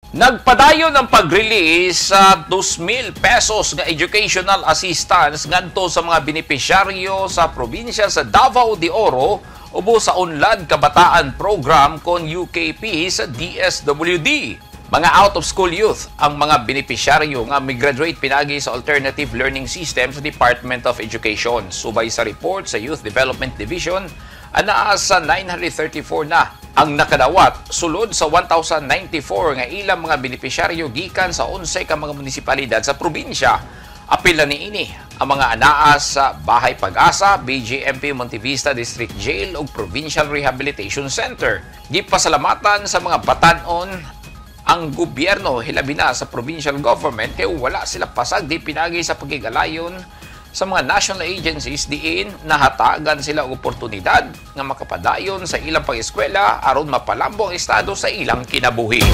Nagpadayon ang pag-release sa 2,000 pesos nga educational assistance ngadto sa mga benepisyaryo sa probinsya sa Davao de Oro ubo sa Unlad Kabataan Program kon UKP sa DSWD. Mga out-of-school youth ang mga benepisyaryo nga mi-graduate pinagi sa Alternative Learning System sa Department of Education. Subay sa report sa Youth Development Division, anaa sa 934 na ang nakadawat sulod sa 1,094 nga ilang mga benepisyaryo gikan sa 11 ka mga munisipalidad sa probinsya. Apil na niini ang mga anaa sa Bahay Pag-asa, BJMP Montevista District Jail ug Provincial Rehabilitation Center. Gipasalamatan sa mga batanon ang gobyerno, hilabi na sa provincial government, kay wala sila pasagdi pinagi sa pagigalayon sa mga national agencies diin nahatagan sila og oportunidad nga makapadayon sa ilang pag-eskwela aron mapalambo ang estado sa ilang kinabuhi.